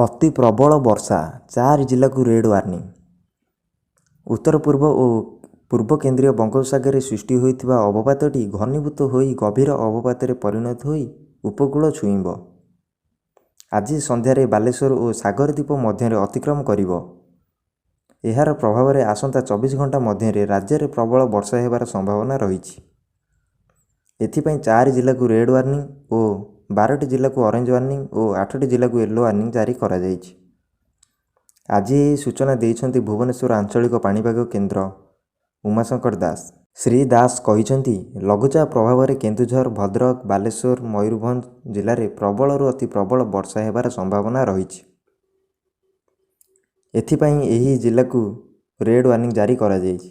ଅତି ପ୍ରବଳ ବର୍ଷା, ଚାରି ଜିଲ୍ଲାକୁ ରେଡ୍ ୱାର୍ଣ୍ଣିଂ। ଉତ୍ତର ପୂର୍ବ ଓ ପୂର୍ବ କେନ୍ଦ୍ରୀୟ ବଙ୍ଗୋପସାଗରରେ ସୃଷ୍ଟି ହୋଇଥିବା ଅବପାତଟି ଘନୀଭୂତ ହୋଇ ଗଭୀର ଅବପାତରେ ପରିଣତ ହୋଇ ଉପକୂଳ ଛୁଇଁବ। ଆଜି ସନ୍ଧ୍ୟାରେ ବାଲେଶ୍ୱର ଓ ସାଗର ଦ୍ୱୀପ ମଧ୍ୟରେ ଅତିକ୍ରମ କରିବ। ଏହାର ପ୍ରଭାବରେ ଆସନ୍ତା 24 ଘଣ୍ଟା ମଧ୍ୟରେ ରାଜ୍ୟରେ ପ୍ରବଳ ବର୍ଷା ହେବାର ସମ୍ଭାବନା ରହିଛି। ଏଥିପାଇଁ ଚାରି ଜିଲ୍ଲାକୁ ରେଡ୍ ୱାର୍ଣ୍ଣିଂ ଓ 12ଟି ଜିଲ୍ଲାକୁ ଅରେଞ୍ଜ ୱାର୍ଣ୍ଣିଂ ଓ 8ଟି ଜିଲ୍ଲାକୁ ୟେଲୋ ୱାର୍ଣ୍ଣିଂ ଜାରି କରାଯାଇଛି। ଆଜି ଏହି ସୂଚନା ଦେଇଛନ୍ତି ଭୁବନେଶ୍ୱର ଆଞ୍ଚଳିକ ପାଣିପାଗ କେନ୍ଦ୍ର ଉମାଶଙ୍କର ଦାସ। ଶ୍ରୀ ଦାସ କହିଛନ୍ତି, ଲଘୁଚାପ ପ୍ରଭାବରେ କେନ୍ଦୁଝର, ଭଦ୍ରକ, ବାଲେଶ୍ୱର, ମୟୂରଭଞ୍ଜ ଜିଲ୍ଲାରେ ପ୍ରବଳରୁ ଅତି ପ୍ରବଳ ବର୍ଷା ହେବାର ସମ୍ଭାବନା ରହିଛି। ଏଥିପାଇଁ ଏହି ଜିଲ୍ଲାକୁ ରେଡ୍ ୱାର୍ଣ୍ଣିଂ ଜାରି କରାଯାଇଛି।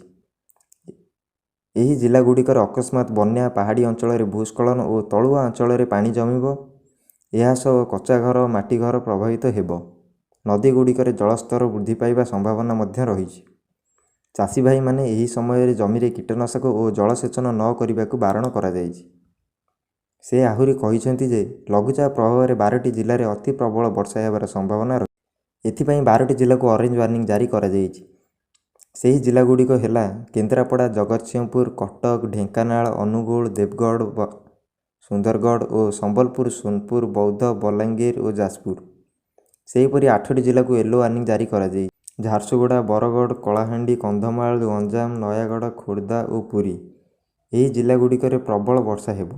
ଏହି ଜିଲ୍ଲାଗୁଡ଼ିକରେ ଅକସ୍ମାତ ବନ୍ୟା, ପାହାଡ଼ି ଅଞ୍ଚଳରେ ଭୂସ୍ଖଳନ ଓ ତଳୁଆ ଅଞ୍ଚଳରେ ପାଣି ଜମିବ। ଏହାସହ କଚ୍ଚା ଘର, ମାଟି ଘର ପ୍ରଭାବିତ ହେବ। ନଦୀଗୁଡ଼ିକରେ ଜଳସ୍ତର ବୃଦ୍ଧି ପାଇବା ସମ୍ଭାବନା ମଧ୍ୟ ରହିଛି। ଚାଷୀଭାଇମାନେ ଏହି ସମୟରେ ଜମିରେ କୀଟନାଶକ ଓ ଜଳସେଚନ ନ କରିବାକୁ ବାରଣ କରାଯାଇଛି। ସେ ଆହୁରି କହିଛନ୍ତି ଯେ, ଲଘୁଚାପ ପ୍ରଭାବରେ 12ଟି ଜିଲ୍ଲାରେ ଅତି ପ୍ରବଳ ବର୍ଷା ହେବାର ସମ୍ଭାବନା ରହିଛି। ଏଥିପାଇଁ 12ଟି ଜିଲ୍ଲାକୁ ଅରେଞ୍ଜ ୱାର୍ଣ୍ଣିଂ ଜାରି କରାଯାଇଛି। ସେହି ଜିଲ୍ଲାଗୁଡ଼ିକ ହେଲା କେନ୍ଦ୍ରାପଡ଼ା, ଜଗତସିଂହପୁର, କଟକ, ଢେଙ୍କାନାଳ, ଅନୁଗୁଳ, ଦେବଗଡ଼, ସୁନ୍ଦରଗଡ଼ ଓ ସମ୍ବଲପୁର, ସୋନପୁର, ବୌଦ୍ଧ, ବଲାଙ୍ଗୀର ଓ ଯାଜପୁର। ସେହିପରି 8ଟି ଜିଲ୍ଲାକୁ ୟେଲୋ ୱାର୍ଣ୍ଣିଂ ଜାରି କରାଯାଇଛି। ଝାରସୁଗୁଡ଼ା, ବରଗଡ଼, କଳାହାଣ୍ଡି, କନ୍ଧମାଳ, ଗଞ୍ଜାମ, ନୟାଗଡ଼, ଖୋର୍ଦ୍ଧା ଓ ପୁରୀ। ଏହି ଜିଲ୍ଲାଗୁଡ଼ିକରେ ପ୍ରବଳ ବର୍ଷା ହେବ।